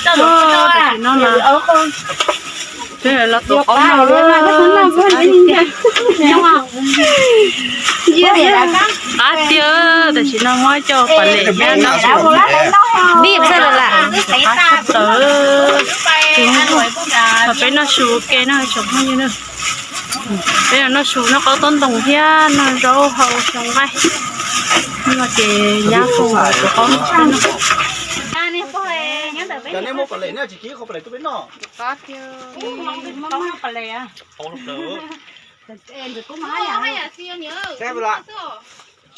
Tam sim no los, los tuav qaub no. Qab tiag, tam sim no muab coj pas lem nyab no. Qab tshaj plaws. Peb noj su ke no tsoom phooj ywg na. Peb noj su, noj qaub taub ntoo thiab noj zaub hau xyoo nqaij. No ces nyab Koos tuav qaub no.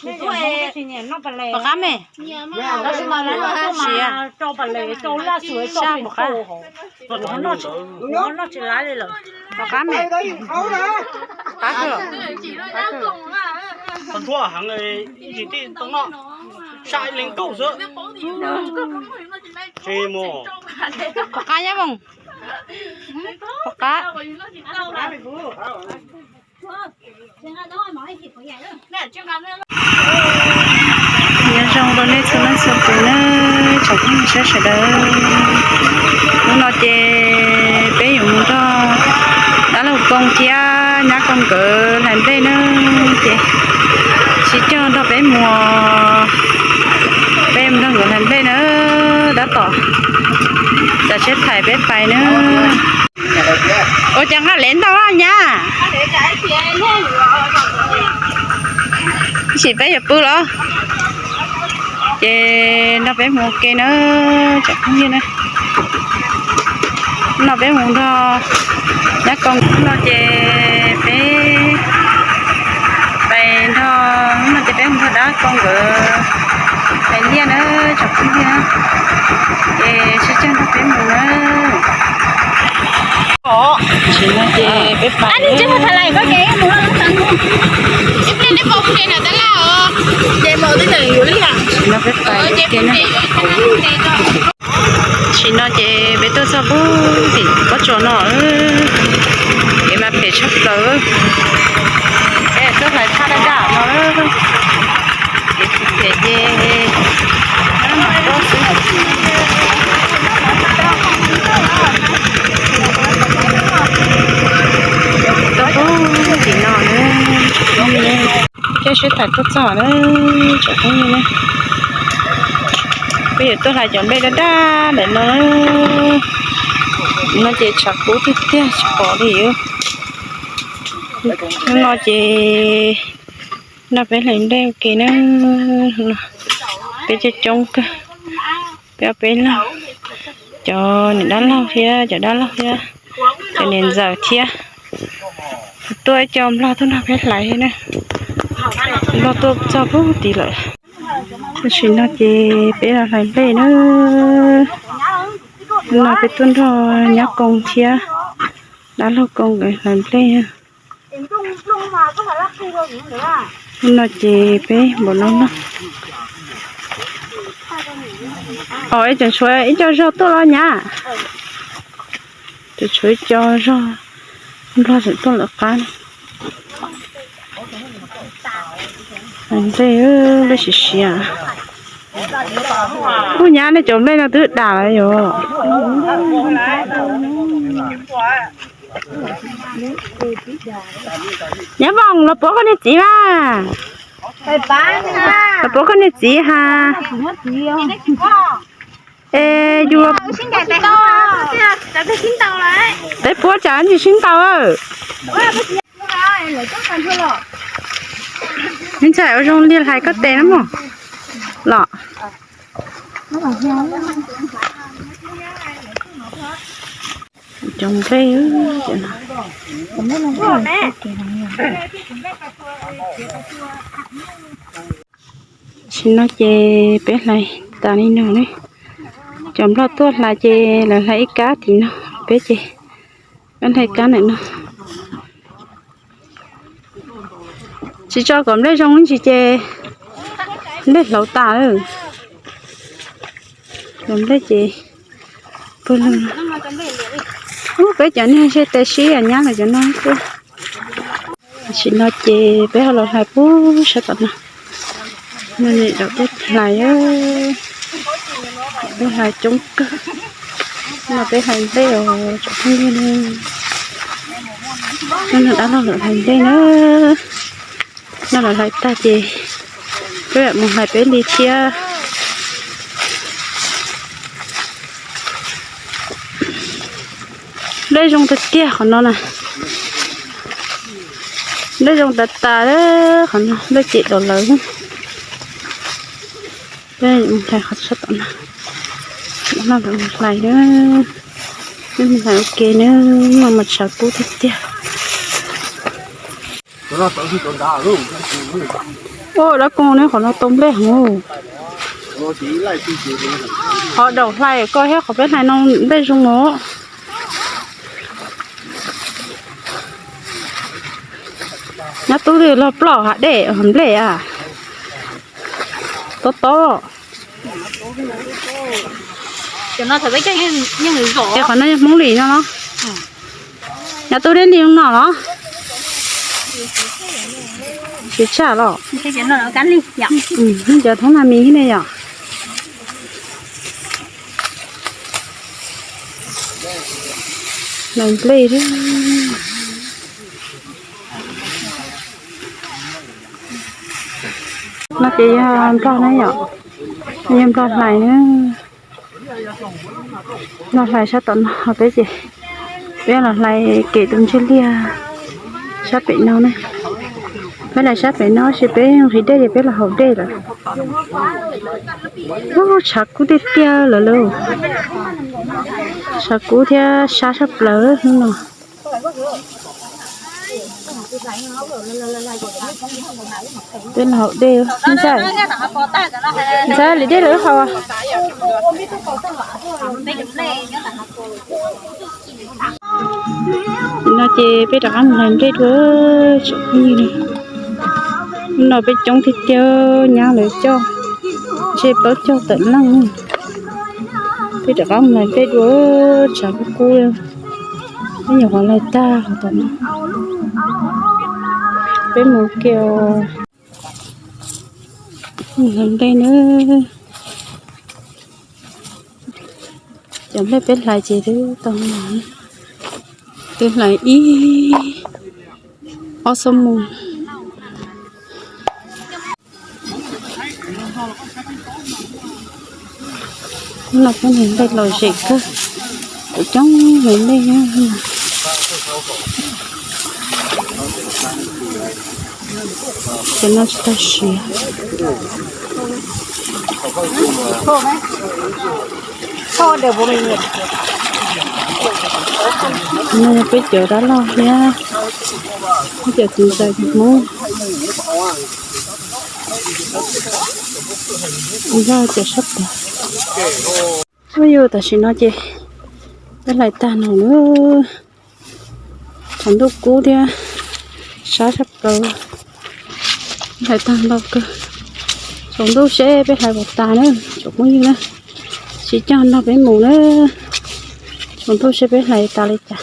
Pom qab me. Siav. Pom qab me. Qab kawg. Qab kawg. Qhov ntsuab heev, ib tsis tij tau noj, saj ib leeg kaum xwb. Pom qab nyab Voos. Pom qab. Nyob zoo rau nej txhua leej txhua tus na, tsoom phooj ywg sawv daws. Hnub no ces peb yuav mus nrog dab laug Koos thiab nyab Koos nkawd hlais nplej na, ces sib coj nrog peb mus, peb mus nrog nkawd hlais nplej na, tab tom tsav tsheb thaiv peb pais na. Ua cas nqa lem ntau nyab? Sim peb yuav pw los? Ces nrog peb mus ua ke na, tsoom phooj ywg na. No peb mus nrog nyab Koos no ces peb pais nrog, no ces peb mus nrog dab Koos nkawd pais liaj na, tsoom phooj ywg na. Ces sib coj nrog peb mus na. Tam sim no ces peb pais, tam sim no peb pais ua ke na. Tam sim no ces peb tuaj txog pub tim pob tsuas no, kev mas phem tshaj plaws. Peb tuaj hlais tshaj daj daj no, kev phem ces tuaj pub tim no na. Caij sib tham tuaj txog na, tsoom phooj ywg na. Peb yuav tuaj hlais cov nplej daj daj ntawm no. No ces tshav kub tiag tiag tsis pom li. Hnub no ces nrog peb hlais nplej ua ke na. Peb coob coob kawg, peb ob peb leeg, cov niam dab laug thiab cov dab laug thiab cov niam ntxawm thiab. Tuaj ib co nplog tuaj nrog peb hlais thiab na. Nplog tuaj txog pub tid lawm. Tam sim no ces peb los hlais nplej na. No peb tuaj nrog nyab Koos thiab dab laug Koos nkawd hlais nplej. No ces peb npaum no no. Os, ib tseem tshuav ib co zog tuaj los nyab? Tseem tshuav ib co zog, nplog tseem tuaj lawm qab. Nplej, nplej siav siav. Ub, nyab, nej cov nplej no twb dam lawm yom? Nyab Voos, los puab koj niag txiv mas. Los puab koj niag txiv has. Es yus, peb puab tsam ntsis sib ntaus. Me ntxhais, ua zoo li hlais koj tes na mog. Los, cov nplej, tam sim no ces peb hlais tas li no ne. Cov nplog tuaj hlais ces lawv hlais ib kab tim no, peb ces peb hlais kab ntawm no. Tsis tso kom nplej zoo ib ntsis ces nplej hlauv tas lawm. Los nplej ces pawg lug. Ub, peb cov niag ze tes sib nyab los cov no xwb. Tam sim no ces peb ho los hlais pub sab tom no. No nim dam tuaj hlais. Hlais coob kawg. No peb hlais nplej os tsoom phooj ywg. No dab laug lawv hlais nplej na. No lawv hlais tag ces peb mam mus hlais peb li thiab. Nplej zoo tiag tiag qhov no na. Nplej zoo tas tas qhov no, nplej cem los lawm. Peb mus hlais qhov sab tom no, no lawv mus hlais na. Peb mus hlais ua ke na, no mas tshav kub tiag tiag. Ua dab koog ne, qhov no tau nplej heev. Qhov daum hlais koj thiab qhov peb hlais no nplej zoo os. Nyob tub twg los ploj hav dej nplej a. Tob tob. Ces qhov no yog Hmoob Lis no los? Nyob tub deb li no los? Siv tshaj los? Cov thoob na mis ne yom. Hlais nplej. No ces yog nplog na yom, yog nplog hlais na. Nplog hlais sab tom no peb ces peb los hlais kem tus ntsej liag sab pem no ne. Peb hlais sab pem no sis peb nqhis dej ces peb los haus dej lawm. Ub, tshav kub tiag tiag lawm lauj. Tshav kub thiab sab sab plaws no. Peb los haus dej, ntxhais, ntxhais li dej lawm haus. No ces peb rov qab mus hlais nplej dua tsoom phooj ywg. Hnub no peb coob tiag tiag, nyab lawv coj, ntshe plaub caug tawm leej. Peb rov qab mus hlais nplej dua, tshav kub kub. Peb nyuam qhuav hlais tag qhov tom no, peb mus kiag hlais nplej na. Cov nplej peb hlais ces twb tau, twb hlais ib ob xuab moos. Hnub no peb hlais nplej lom zem kawg, kuv coob hlais nplej. Cov no tsis tau siav. No yog peb cov dab laug thiab peb cov txiv ntxawm cov Hmoob. Nrog cov sab pem. Ua yus tam sim no ces peb hlais tag no na. Tsaus ntuj kub thiab sab sab plaws. Hlais tag ntau kawg. Tsaus ntuj seb peb hlais puas tas na tsoom phooj ywg na. Sib coj nrog peb mus na. Tsaus ntuj seb peb hlais tas li cas.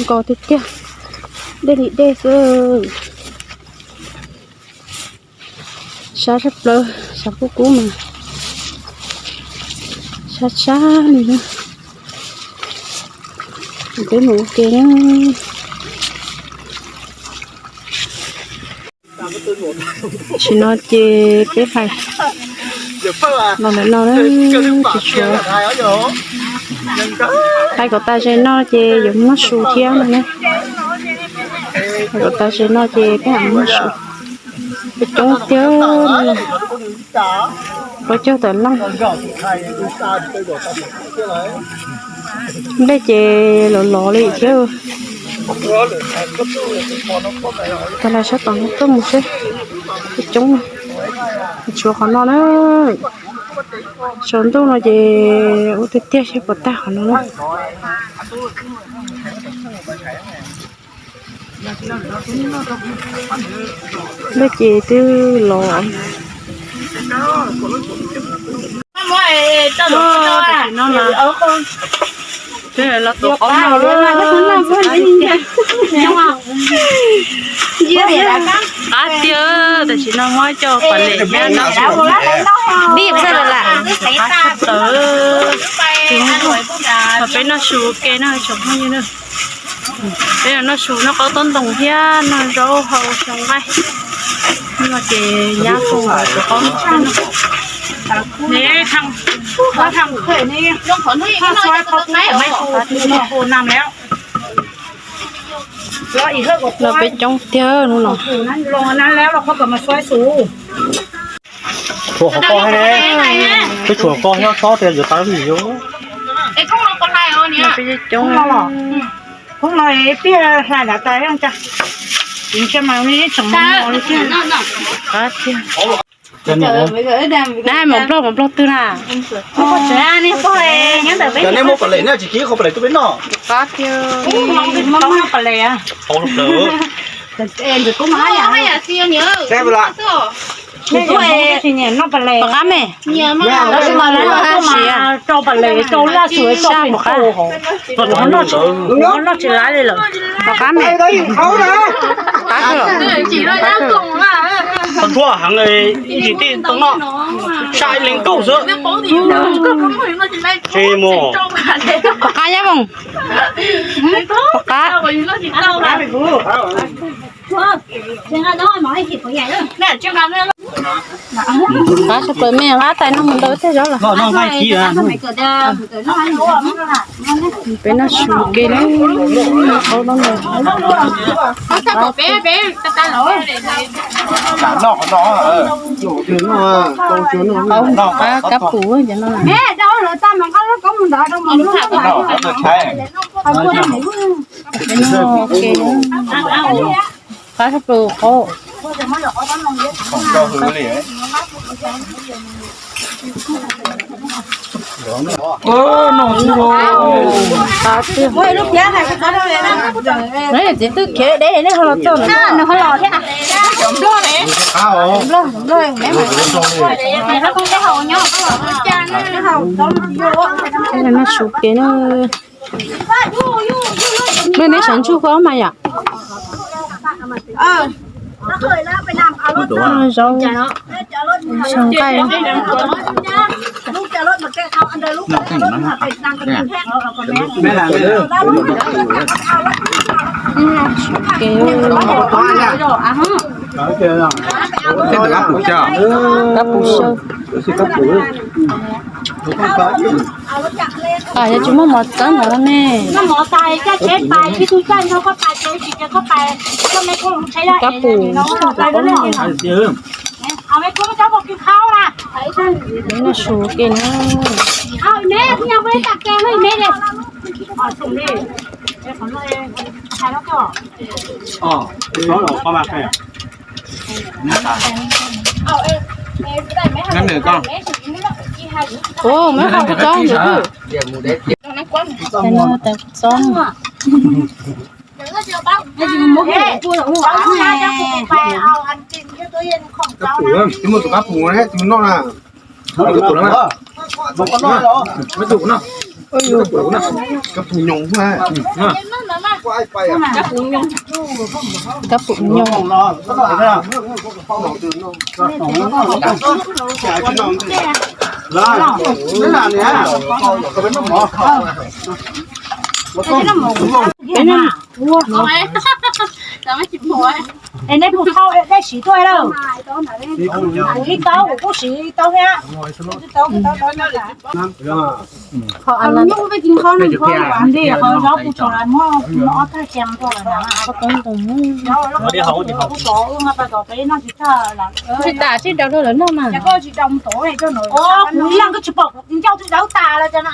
Nkos tiag tiag, dej li dej xwb. Sab sab plaws, sab kub kub mas sab sab li na. Peb mus ua ke na. Tam sim no ces peb hlais los ntawm no na, tsis tshuav. Hlais kom tas zem no ces yuav muab su thiab no na. Hlais kom tas zem no ces peb mam muab su. Peb coob tiag, plaub caug tawm leej. Nplej ces lov lov li thiab. Tag hlais sab tom no tuaj mus seb, peb coob, tshuav qhov no na. Tsaus ntuj no ces ua tiag tiag seb puas tag qhov no na. Nplej ces twb los. Tam sim no mas Qab tiag, tam sim no muab coj pas lem thiab no. Dib txawj lawm. Qab tshaj plaws. Peb noj su ke no tsoom phooj ywg na. Peb noj su noj qaub tob ntoos thiab noj zaub hau xyoo nqaij. No ces nyab hu cov qaub ntoos peb noj. Los peb coob tiag hnub no. Tshuav qos hab ne, peb tshuav qos nyob tsob tias yuav tau li yuav. Peb coob. Qab tiag. Nab, mov nplog, mov nplog twg na? Cov nej muab pas lem ne, tsis kib qhov pas lem tuaj peb noj. Qab tiag. Pom qab me. Rau pas lem rau laj xwm rau pem qab. Noj tsis laib li lawm. Pom qab me. Qab kawg. Qab kawg. Txhua heev, ib tsis tij tau noj, saj ib leeg kaum xwb. Tsis mus. Pom qab Nyab Voos. Pom qab. Qab tshaj plaws me, qab tais no mus ntau tej zaub lawm. Peb noj su ke na, qaub no ntau. Qaub, qab kab pum cov no. Peb noj ke na. Qab tshaj plaws qaub. Txiv twb khiav deb nej ho los txog no. Noj su ke na. Neb, neb sawv ntsug koj mas yom. Zaub, xyoo nqaij, su ke. Kab pum xyaw. Yog tsis muaj mov txawb ntawd ne. Kab pum. Noj su ke na. Ua, muab qhov kuv txob ntawd. Tais no tais kuv txob. Tus qab pum ne, tus noj na. Qab pum nyoos. Qab pum nyoos. Peb noj. Es nej puas thau dej siv tuaj lawm? Kuv ib taub, kuv kuj siv ib taub thiab. Qhov nyuj, qhov zaub puas tsaus lawm, muab ob tag xyoo tuaj lawm na. Tsis tas, tsis rau lawv noj mas. Kuv ib leeg koj tsis pom kuv ncauj twb dawb tas lawm cov no.